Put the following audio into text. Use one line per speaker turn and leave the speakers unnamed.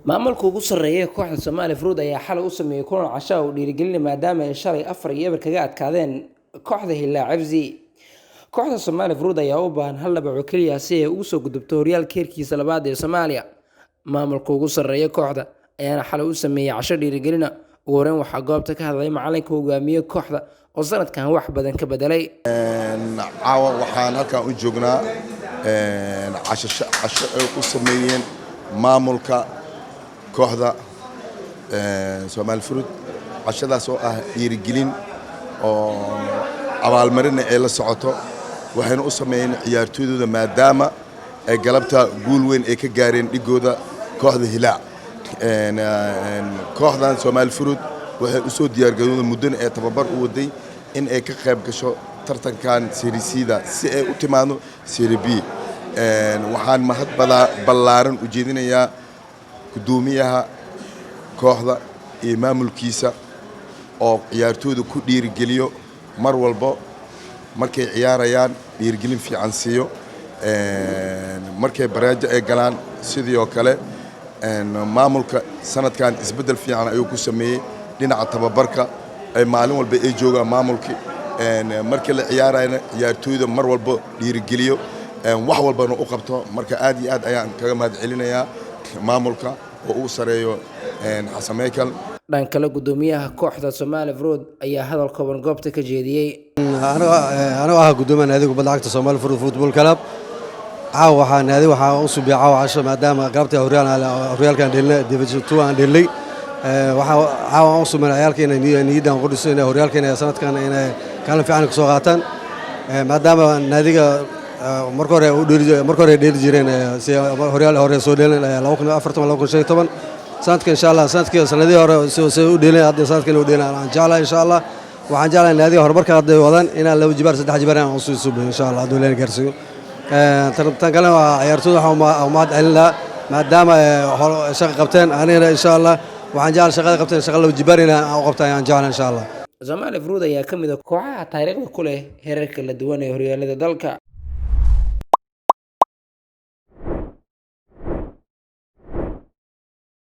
Maamulka ugu sarreeya ee kooxda Somali Fruit ayaa xalay u sameeyay kulan casho ah oo dhiirigelin maadaama ay shalay 4-0 kaga adkaadeen kooxda Hilaa FC. Kooxda Somali Fruit ayaa u baahan hal dhibco oo kaliya si ay ugu soo gudubto horyaalka heerkiisa labaad ee Soomaaliya. Maamulka ugu sarreeya kooxda ayaana xalay u sameeyay casho dhiirigelin ah. Ugu horreyn waxaa goobta ka hadlay macalinka hogaamiye kooxda oo sanadkan wax badan ka bedelay.
Caawa waxaan halkan u joognaa casho casho ay u sameeyeen maamulka kooxda Somali Fruit, cashadaas oo ah dhiirigelin oo abaalmarina ay la socoto. Waxayna u sameeyeen ciyaartooydooda maadaama ay galabta guul weyn ay ka gaareen dhigooda kooxda Hilaac. Kooxdan Somali Fruit waxay u soo diyaargarowday muddana ee tababar u waday in ay ka qayb gasho tartankan Serie C-da si ay u timaado Serie B. Waxaan mahad ballaaran u jeedinayaa guddoomiyaha kooxda iyo maamulkiisa oo ciyaartooyda ku dhiirigeliyo mar walbo markay ciyaarayaan, dhiirigelin fiican siiyo markay baraajo ay galaan. Sidoo kale maamulka sanadkan isbeddel fiican ayuu ku sameeyey dhinaca tababarka, ay maalin walba ay joogaan maamulkii. Markii la ciyaarayna ciyaartooyda mar walba dhiirigeliyo, wax walbana u qabto. Marka aad iyo aad ayaan kaga mahad celinayaa maamulka oo uu sareeyo Xasan Michael.
Dhan kale, guddoomiyaha kooxda Somali Fruit ayaa hadal kooban goobta ka jeediyey.
Anigoo ah guddoomiyaha naadiga kubadda cagta Somali Fruit Football Club, caawa waxaa naadi waxaa u subiya caawa casho maadaama galabta horyaalkan dheelnay, Division 2 aan dheelnay. Waxaa caawa aan u sumeynay ciyaalka inay niyaddan ku dhiso inay horyaalka inay sanadkan inay kaalin fiican ka soo qaataan, maadaama naadiga marka hore u dheeli marka hore dheeli jireen si horyaal hore soo dheelin 2014, 2015. Sanadka insha Allah, sanadkii sanadihii hore si u dheelin, hadda sanadkan u dheelin aan jeclahay. Insha Allah waxaan jeclahay naadiga horumarka hadday wadaan inaan laba jibaar, saddex jibaar aan usii suubiyo insha Allah hadduu Ilaahay gaarsiiyo. Tan kale waa ciyaartooyda, waxaan u mahad celin lahaa maadaama shaqo qabteen. Anigana insha Allah waxaan jeclahay shaqada qabteen shaqa laba jibaar inaan u qabta ayaan jeclahay insha Allah.
Somali Fruit ayaa ka mid ah kooxaha taariikhda ku leh heerarka kala duwan ee horyaalada dalka.